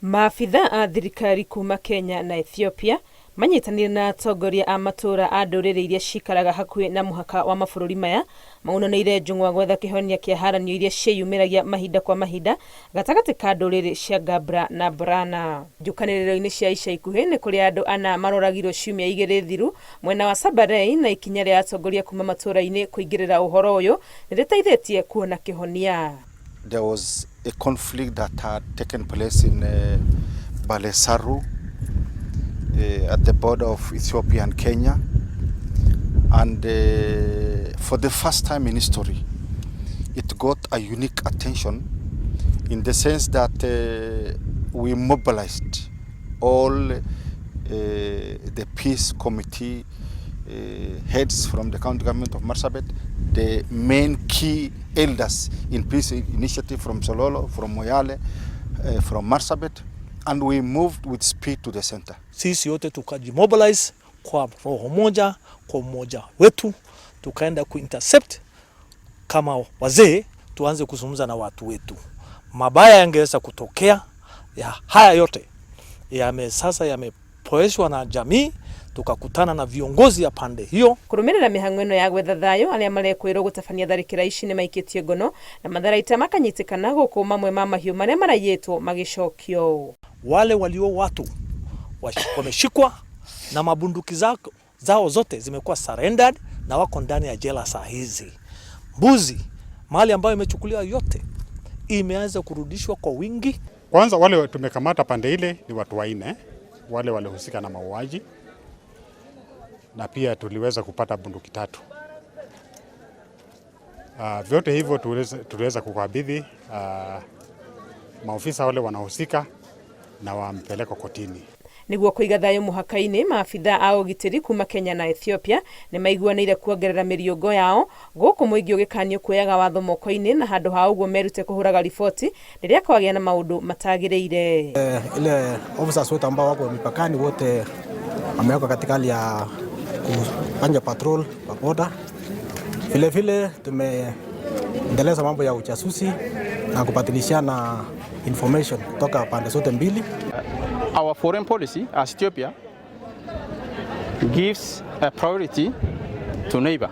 Maabitha a thirikari kuma Kenya na Ethiopia manyitanĩire na atongoria a matũra a ndũrĩrĩ iria cikaraga hakuhĩ na mũhaka wa mabũrũri maya maunanĩire njũng'wa gwetha kĩhonia kĩa haranio iria ciĩyumĩragia mahinda kwa mahinda gatagatĩ ka ndũrĩrĩ cia Gabra na Borana. Njũkanĩrĩro-inĩ cia ica ikuhĩ nĩ kũrĩ andũ ana maroragirwo ciumia igĩrĩ thiru mwena wa Sabarei na ikinya rĩa atongoria kuma matũra-inĩ kũingĩrĩra ũhoro ũyũ nĩ rĩteithĩtie kuona kĩhonia. There was a conflict that had taken place in Balesaru at the border of Ethiopia and Kenya. And for the first time in history, it got a unique attention in the sense that we mobilized all the peace committee heads from the county government of Marsabit, the main key elders in peace initiative from Sololo, from Moyale, from Marsabit, and we moved with speed to the center. Sisi wote tukajimobilize kwa roho moja, kwa umoja wetu, tukaenda kuintercept kama wazee, tuanze kuzungumza na watu wetu. Mabaya yangeweza kutokea ya haya yote yame sasa yamepoeshwa na jamii, tukakutana na viongozi ya pande hiyo. Kũrũmĩrĩra mĩhang'o ĩno ya gwetha thayũ, arĩa marekwĩrwo gũtabania tharĩkĩra ici nĩ maikĩtio ngono na matharaita makanyitĩkana, gũkũ mamwe ma mahiũ marĩa maraiyĩtwo magĩcokio. Wale walio watu wameshikwa na mabunduki zao zote zimekuwa surrendered na wako ndani ya jela saa hizi. Mbuzi, mali ambayo imechukuliwa yote imeanza kurudishwa kwa wingi. Kwanza wale tumekamata pande ile ni watu wanne, wale walihusika na mauaji, na pia tuliweza kupata bunduki tatu. Vyote hivyo tuliweza kukabidhi maofisa wale wanahusika na wampeleka kotini. Nĩguo kũiga thayũ mũhaka-inĩ, maabitha a ũgitĩri kuma Kenya na Ethiopia nĩ maiguanĩire kuongerera mĩriũngo yao, gũkũ mũingĩ ũgĩkanio kuoyaga watho moko-inĩ na handũ ha ũguo merute kũhũraga riboti rĩrĩa kwagĩa na maũndũ matagĩrĩire. Ile officers wote ambao wako mipakani wote wamewekwa katika hali ya kufanya patrol kwa border. Vile vile tumeendeleza mambo ya ujasusi na kubadilishana information kutoka pande zote mbili. Our foreign policy as Ethiopia gives a priority to neighbor.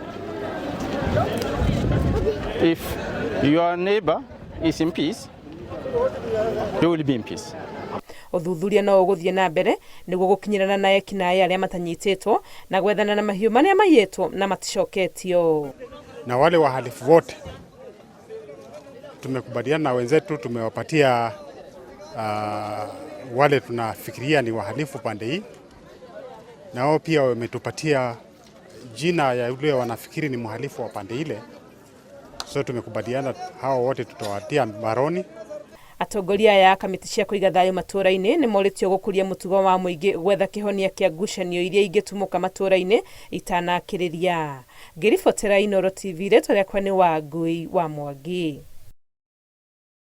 If your neighbor is in peace, you will be in peace. Ũthuthuria no ũgũthiĩ na mbere nĩguo gũkinyĩrana na ekinaĩ arĩa matanyitĩtwo na gwethana na mahiũ marĩa maiyĩtwo na maticoketio. Na wale wahalifu wote tumekubaliana na wenzetu, tumewapatia wale tunafikiria ni wahalifu pande hii, na wao pia wametupatia jina ya yule wanafikiri ni mhalifu wa pande ile. So tumekubaliana hao wote tutawatia mbaroni. Atongoria aya a kamĩtĩ cia kũiga thayũ matũũra-inĩ nĩ morĩtio gũkũria mũtugo wa mũingĩ gwetha kĩhonia kĩa ngucanio iria ingĩtumũka matũũra-inĩ itanakĩrĩria. Ngĩribotera Inooro TV, rĩtwa rĩakwa nĩ Wangui wa Mwangi.